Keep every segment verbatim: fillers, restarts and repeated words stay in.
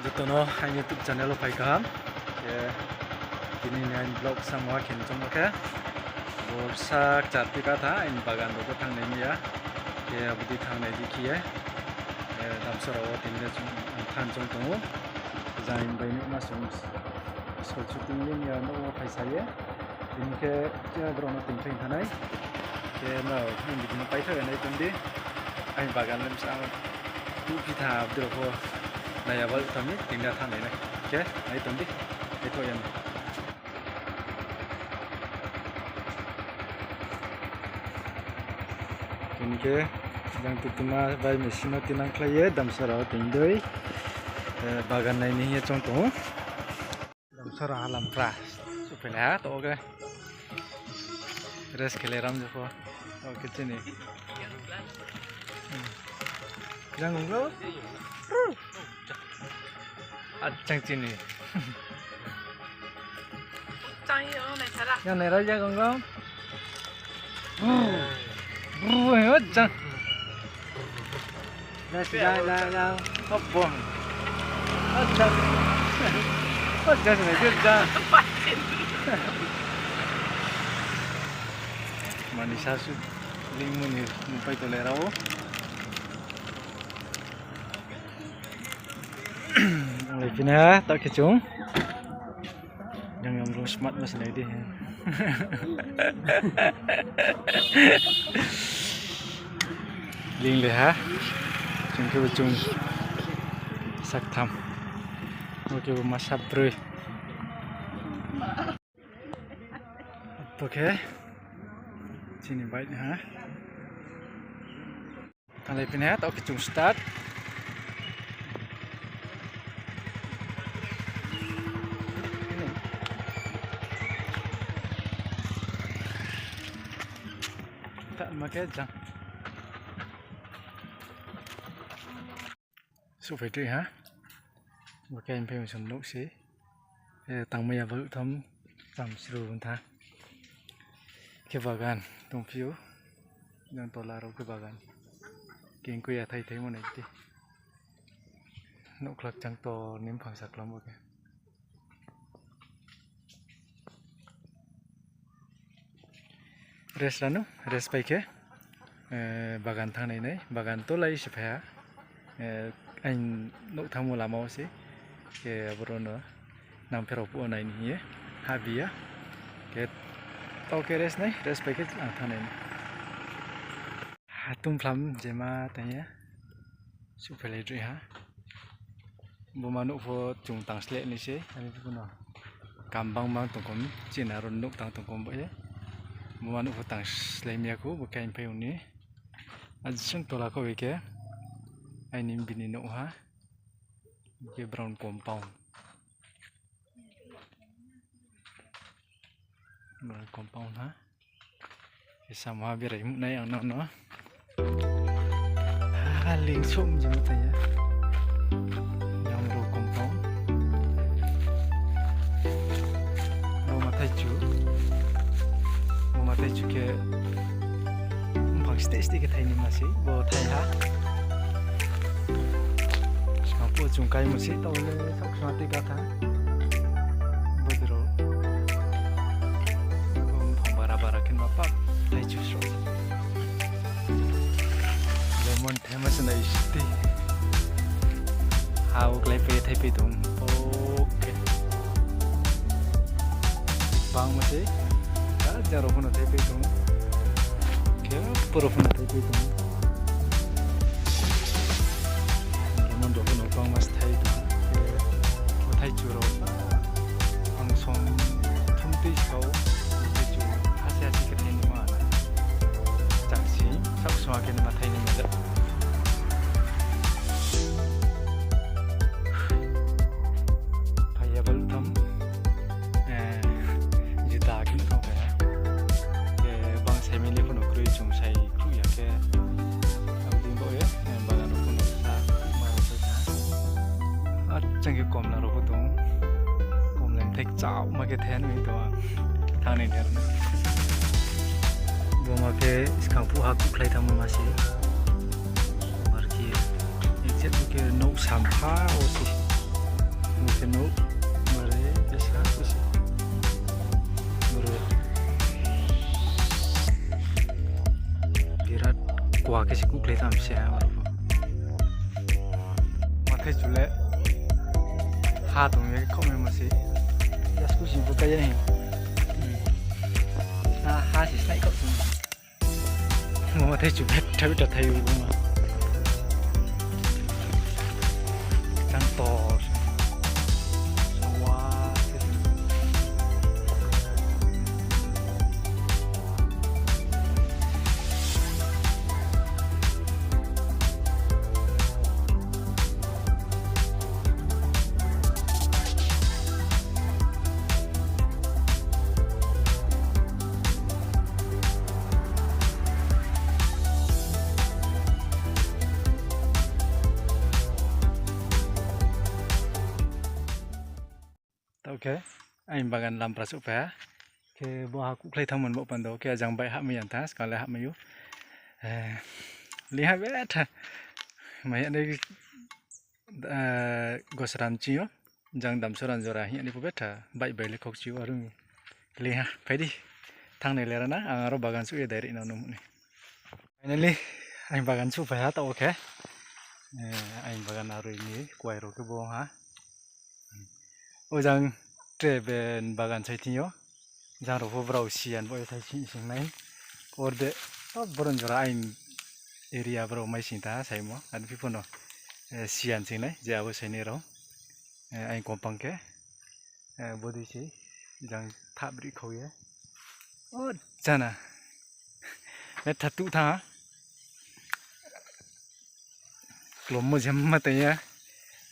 Joto no aini YouTube channel wo phai kaham. Khe tini ni aini vlog samo ha khe choungmo khe, borsa kchar ti katha aini bagan rao pho thanngnai mi ya. Khe abo dei thanngnai di khe ye, Damsara wo tini le chung, ang thanng choung tong ou. Jang bai nuh ma sung, school chuti ye mi ya, nouh wo phaisa ye. Tini khe, khe brao no tongthai thanai. Khe nrao, nini video no paithaoh ye nai tong di. Aini bagan le bsa, tuh phi tha, abdei rao pho nai ya bal tong mi, tini le thanngnai nai. Khe, nai tong di. Paithaoh ye nai. Tini khe, jang tutuma bai machine no tinangkhlai ye, Damsara wo tong dei, bagan nai ni hing ye choung tong ou. Damsara ha lam pra, souhphailai ha, taoh khe. Rest khe le ram jepho, taoh khe chini. Jang ong lo. Achang chini. Yang nai ra jang ong lo. Bru, bru, achang. Jang, jang, jang, jang. Abo. Achang. Achang, nai jang. Mani sasu lingmo ni pai tole rao. Ang lai phina, taoh khe chung. Yang yang bro smart ma se nai di. Ling le ha. Chung khe bo chung saktham. Bo khe bo masa broi. Bo khe chini bike ha. Thanglai phina, taoh khe chung start. Tama khe jang. Souhphai tui ha. Bo khe aini phai msong nouh se. Tangmai ya baluh tham, tam sru tha. Khe bagan tongphi ou. Jang tola rao khe bagan. Kengkui ya thai thaimo nai ti. Nouhkhlak chang to ni mphang saklam bo khe. Rest lanu, rest pai khe, bagan thanng nai nai, bagan to lai se phai ha. Aini nouh thanngmo lama wo se, khe aboro no nang pherao phuh wo nai ni hing ye, habi ya. Khe, taoh khe rest nai, rest pai khe ang thanng nai nai. Hatung phlam jema tang ye. Souhphailai droi ha. Bo ma nouh pho chung tang sleh nai se, ani phuh no. Kam bang bang tongkom, chini aro nouh tang tongkom bo ye. Bo ma nouh pho tang sleh mi ya khou, bo khe aini phai ong ni. Ajang tola kho bai khe, aini bini nouh ha. Bo khe brown compound. Compound ha. Khe samo ha berai muhnai ang no no. Ha, ling souh mji ma tang ya. Yang bro compound. Bo ma thaichu. Bo ma thaichu khe. Mphang steh steh khe thai ni ma se. Bo thai ha. Skang phuh chung kaimo se, taoh le saohksa tei gatha. Bodei rao. Bo mphang bara bara khe ma pap thaichu sroh. Lemon thai ma se nai sti. Ha, o klái pai thai pai tong. Okay. Bangma se. Ha, jang rao pho no thai pai tong. Khe poro pho no thai pai tong. Lemon rao pho no bangma se thai tong. Khe bo thaichu rao. Ang som thum tei skau. Thaichu hasi hasi khe thai ni ma. Chang si, saohksa khe ni ma thai ni ma le. Phai ya baluh tham, juta khe nuh thanng phai ha. Khe bang sai mili pho no kroi chung sai khruh ya khe. Abo dei bo ye, bagan rao pho no sa, ma rao phai ha. Achang khe komla rao pho tong. Komla ni thai kchaohma khe thai nai tong ang. Thanng nai ni aro no. Bo ma khe skang phuh ha kuhkhlai thanngmo ma se. Ar khe, exact bo khe nouh sampha wo se. Khe se kuhkhlai tham se ha aro pho. Mathai chu le ha tong ye khaohmaimo se. Yasku sing pho kai ya hi. Ha, ha se slái khaoh tong. Mathai chu betha betha thai o ma. Tang tor. Wa. Taoh khe, aini bagan lampra souhphai ha. Khe bo ha kuhkhlai thanngmo ni baoh panda khe ajang bai hahmai ya tha, skang le hahmai ou. Lingha betha. Mai ya nai, gosram ching yo. Jang Damsora ni jora hing ya ni pho betha. Bai bai le khokchi ou arung. Lingha, phai di. Thanngnai le ra na, ang aro bagan souh ye direct no nuh ni. Finally, aini bagan souhphai ha taoh khe. Aini bagan aroi ni kuai rao khe bo ha. O jang tre ben bagan sai thing yo. Jang rao pho brao siyan bo ye thai sing sing nai. Orde, o boro ni jora aini area brao mai sing tha saimo. Ani phi pho no, siyan sing nai, je abo sainai rao. Aini kompang khe, bodei se, jang thah brih khau ye. O, jana. Betha tuh tha ha. Klommo jemma tong ya.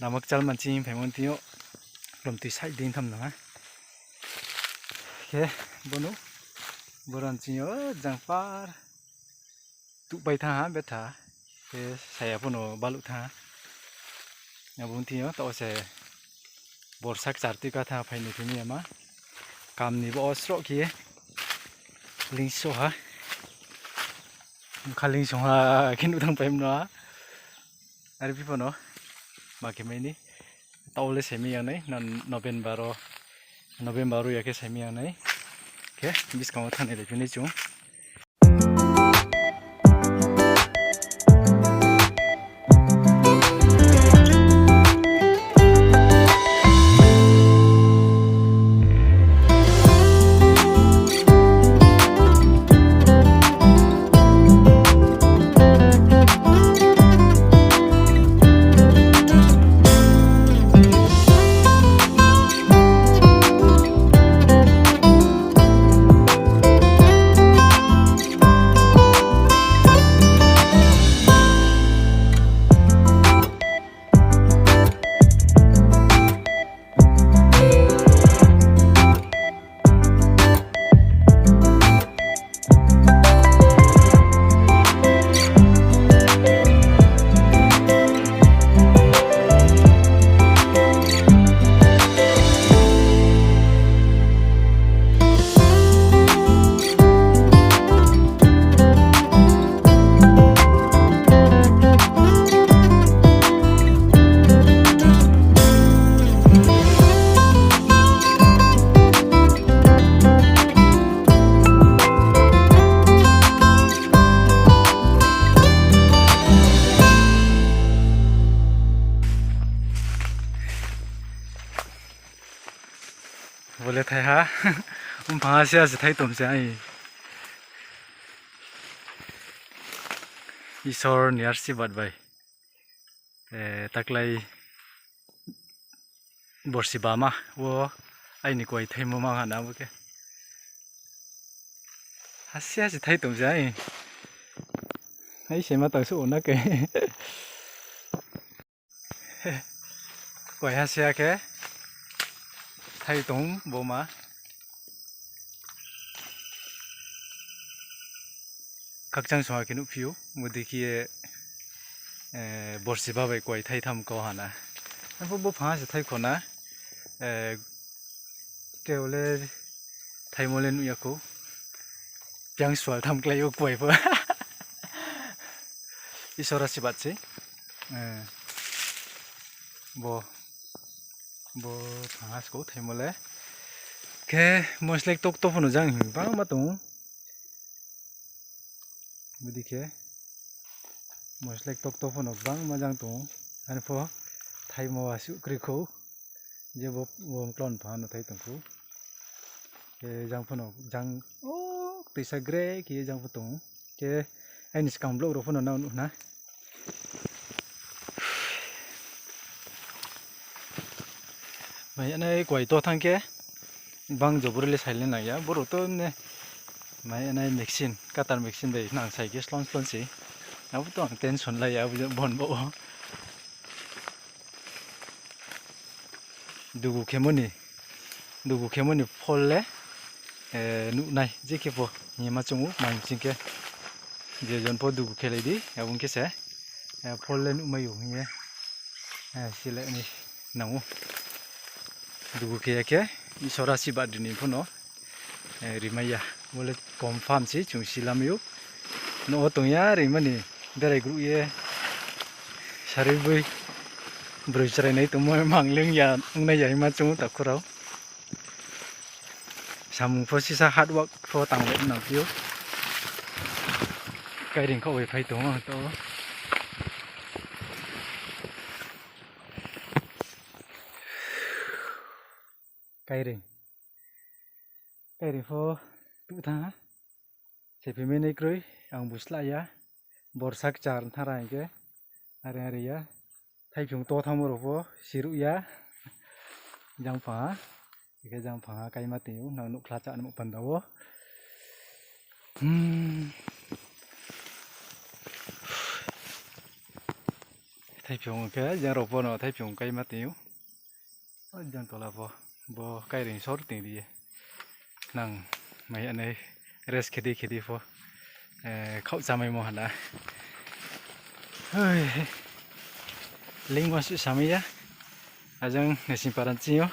Lama kchal manching phaimo thing yo. Klomtoi side dei tham nang ha. Khe, bono. Boro ni ching yo, jang par. Tuhpai thanng ha betha. Khe saya pho no baluh thanng ha. Abo thing yo, taoh se borsa kchar tui ka thanng ha, phai ni thing ya ma. Kam ni bo o sroh khe ye. Lingso ha. Bkha lingsong ha khe nuh thanngpai mno ha. Are phi pho no. Ma khe mai ni. Taoh le saimai ya nai. November o, November o ya khe saimai ya nai. Khe, buskang wo thanngnai lai phi nai chung. Bo le thai ha. Mphang ha se a se thai tom se ai. Isor ni arsibad bai. Taklai borsi bama wo aini kuai thaimo ma ha na bo khe. Ha se a se thai tom se ai. Ai se ma tang suh o na khe. Kuai ha se a khe thai tong bo ma. Khakchang song ha khe nuhphi ou, bodei khe ye, borsi ba bai kuai thai tham kau ha na. Arphuh bo phang ha se thai kho na, tre o le thaimo le nuh ya khou. Piang sual tham klái ou kuai pho. Isor asirbad sei. Bo, bo phang ha skou thaimo le. Khe moslek tokto pho no jang hing bangma tong ou. Bodei khe. Moslai ktokto pho no gbangma jang tong ou. Ani pho thaimo asuh kroi khou. Je bo, bo mklon pha no thai tong khou. Khe jang pho no jang, o, tuisa gre khe jang pho tong ou. Khe aini skang vlog rao pho no nang nuh na. Mai anai kuai to thanng khe, bang jobor le silent nang ya, boro to ne, mai anai machine, cutter machine bai nang sai khe slon slon se. Abo to ang tension lai ya, abo je bon bo. Dugu khemo ni, dugu khemo ni phol le, eh, nuh nai, je khe pho, hing ye ma choung ou, mai ching khe, je jon pho dugu khe lai di, abo ong khe se, eh, phol le nuh mai ou hing ye, eh, si le ni nang ou. Dugu khe ya khe, Isor asirbad ri ni pho no, eh, rimai ya. Bo le confirm se, chung si lamai ou. Nouh wo tong ya, rimani, berai grouh ye, sarui boi, broi chrai nai tongmo, mang ling ya, ong nai ya, hing ma choung ou takhu rao. Samung pho sisa hard work pho tang le nang phi ou. Kairing khaoh bai phai tong ou ang to. Kairing. Kairing pho tuh thanng ha. Sephimai nai kroi, ang bu slah ya. Borsa kchar thanng ra hing khe, are are ya. Thaiphung to thanngmo rao pho siruh ya. Jangphang ha. Khe jangphang ha kaima tong ou, nang nuhkhla chá nmo panda wo. Hmm. Thaiphung khe jang rao pho no thaiphung kaima tong ou. O jang tola pho, bo kairing sor tong di ye. Nang mai anai rest khe di khe di pho, eh, khaoh chámaimo ha na. Hoi. Lingma suh samai ya. Ajang naising paran ching yo.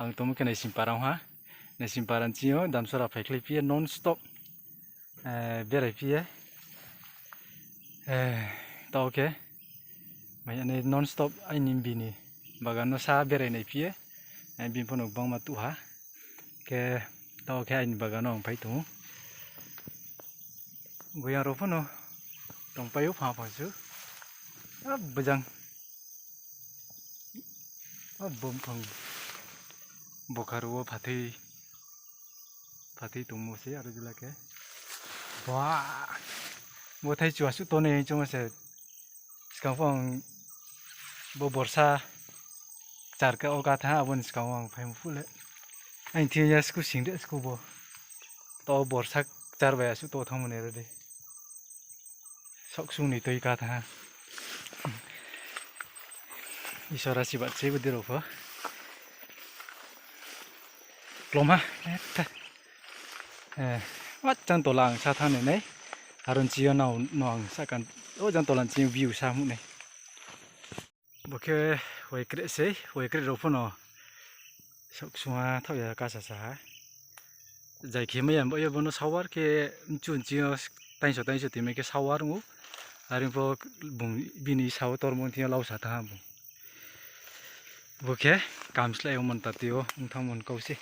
Ang tongmo khe naising paran ha. Naising paran ching yo, Damsara phaikhlai phi ye non stop. Eh, berai phi ye. Eh, taoh khe. Mai anai non stop aini bini bagan no sa berai nai phi ye. Eh, bini pho no gbangma tuh ha. Khe taoh khe aini bagan no ang phai tong ou. Boyang rao pho no tongpai ou phang phang su. A bojang. A bumphang. Bokharo wo phathoi. Phathoi tongmo se aro jila khe. Ba. Bo thai chu asuh tongnai hing choungmo se. Skang pho ang bo borsa kchar khe o ka tha, abo ni skang wo ang phaimo phuh le. Aini thing ya sku sing de sku bo. To borsa kchar bai asuh to thanngmo ni aro de. Saohksung ni toi ka tha ha. Isor asirbad se bodi rao pho. Klom ha, ekta. Eh, o jang tola ang sa thanng nai nai. Aro ni ching yo nao, no ang sa kan, o jang tola ni ching yo view sa muh nai. Bo khe waikreh sei, waikreh rao pho no saohksung ha thaoh ya kasa sa ha. Jai khe mai ya bo ye bo no shower khe mchu ni ching yo taingso taingso toimai khe shower ong ou. Are pho bung bini sa wo tormo thing yo lau sa thanng ha bung. Bo khe kam slái yo mon ta tui yo ong thanngmo ni kau se.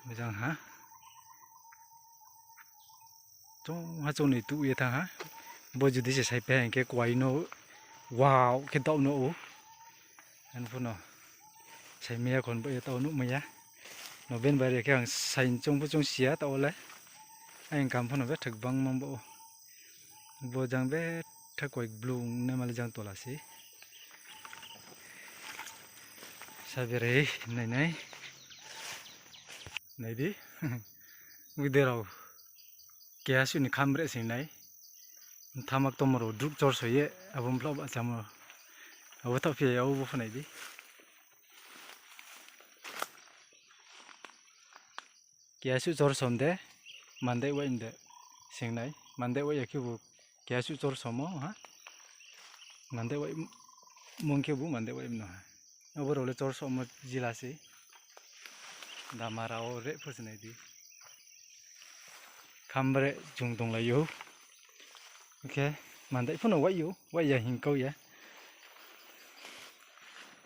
Mojang ha. Chung ha chung ni tuh ye thanng ha. Bo judi se sai phe hing khe kuai no wow khe daoh no ou. Ang pho no sai mai ya khon bo ye taoh nuh mai ya. No ben bai re khe ang sai chung pho chung si ya taoh le. Ang kam pho no betha gbangma bo. Bo jang betha kuai blung nai ma le jang tola se. Sa berai nai nai. Nai di. Bide rao. Keha suh ni khambre sing nai. Thamak tomo rao druk chorso ye, abo mphla ba chámo. Abo thaoh phi ya, abo bo pho nai di. Keha suh chorsom de, mandai wai de, sing nai. Mandai wai ya khebu keha suh chorsomo ha. Mandai wai mung khebu mandai wai mno ha. Abo rao le chorsomo jila se. Damara wo re pho se nai di. Khambre chung tonglai ou. Khe mandai pho no wai ou, wai ya hing kau ya.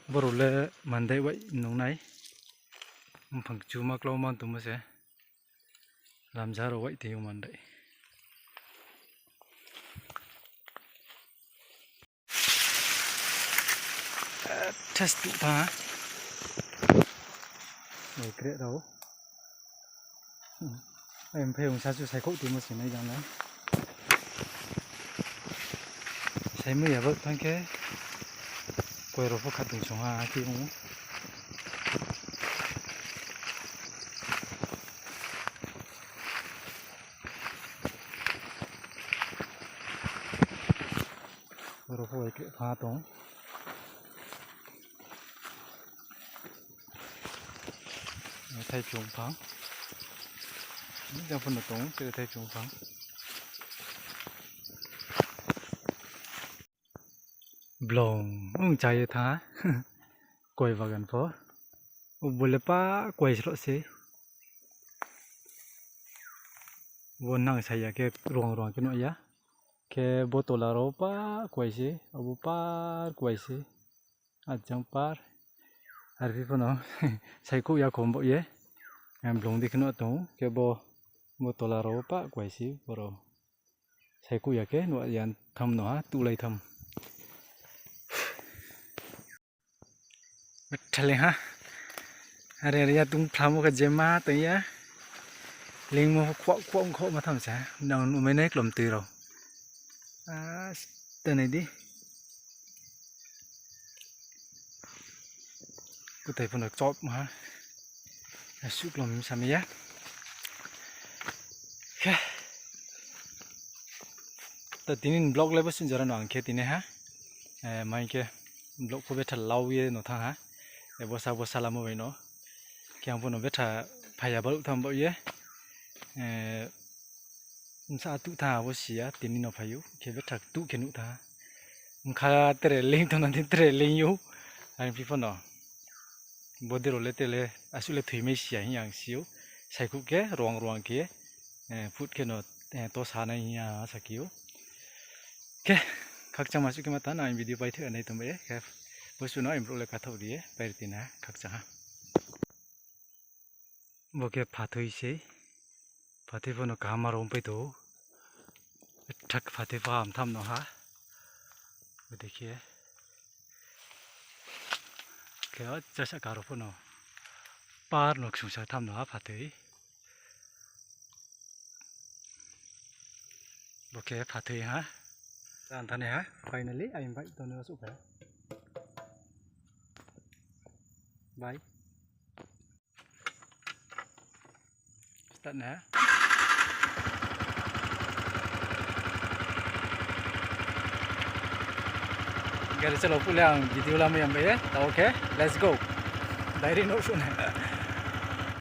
Bo rao le mandai wai nung nai. Mphang kchuma klauma tongmo se. Lamja rao wai tong ou mandai. Test tuh tha. Nai kreh rao. Ai, mphaiyong sa chu saikhouh timo se nai jang nai. Saimai ya bo thanng khe, koi rao pho khatung song ha, akhe ong. Aro pho bai khe pha tong. Thaiphung phang. Jang pho no tong, tre thaiphung phang. Blong, ong cha ye thanng ha. Koi bagan pho. Obo le pa koi sroh se. Bo nang sa ya khe ruang ruang khe nuh ya. Khe bo tola rao pa koi se, abo par koi se. Ajang par. Arphi pho no saikhouh ya khom baoh ye. Blong di khe nuh tong ou. Khe bo, bo tola rao pa koi se, boro. Saikhouh ya khe nuh ya tham no ha, tuhlai tham. Betha leing ha. Are are ya tong phlamo khe jema tong ya. Leingmo khuah khuah ongkho ma tham sa. Nang nuhmai nai klom tui rao. A, ta nai di. Kutai pho no chop ma ha. Asuh klom samai ya. Khe. Ta tini ni vlog le bo sung jora no ang khe tini ha. Eh, mai khe vlog pho betha lau ye no thanng ha. Eh, bosa bosa lamo bai no. Khe ang pho no betha phai ya baruh tham baoh ye. Eh, bsa tuh thanng abo si ya, tini no phai ou. Khe betha tuh khe nuh thanng ha. Bkha tre leing tong na di tre leing ou. Arphi pho no. Bo dei rao le tre le asuh le thoimai si ya hing ye ang si ou. Saikhouh khe ruang ruang khe, eh, phut khe no, eh, to sa nai hing ye asa khe ou. Khe, khakchangma suh khe ma tang, ang video paithoh nai tong bai ye, khe, bo suh no ang brouh le kathaoh ri ye, pai ri ti na, khakchang ha. Bo khe phathoi sei, phathoi pho no kaham ma rao pai tong ou. Thak phathoi pho ham tham no ha. Bo dei khe. Khe o chasa karo pho no. Par no ksungsa tham no ha phathoi. Bo khe phathoi ha. Chan thani ha, finally, I invite tong ni o suh khe. Bye. Start na. Gari chalo phuh le ang video lamai ya bai ye, tao khe, let's go. Direct nouh suh nai.